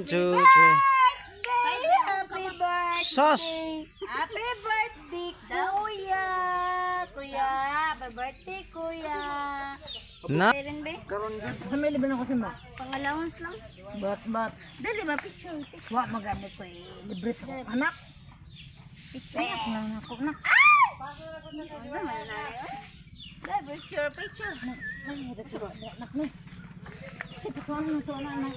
One, two, three. Happy birthday! Sus! Happy birthday, Kuya! Kuya, happy birthday, Kuya! Na. Meron ba? Sa may libre na ko mo. Pang-allowance lang. Bat bat. Dali ba, picture, picture. Wa magani ko eh. Libre sa akong anak. Picture. Anak na ako na. Dali, picture, picture. Ay, hirap sa anak ni. Kasi ko ano to na anak.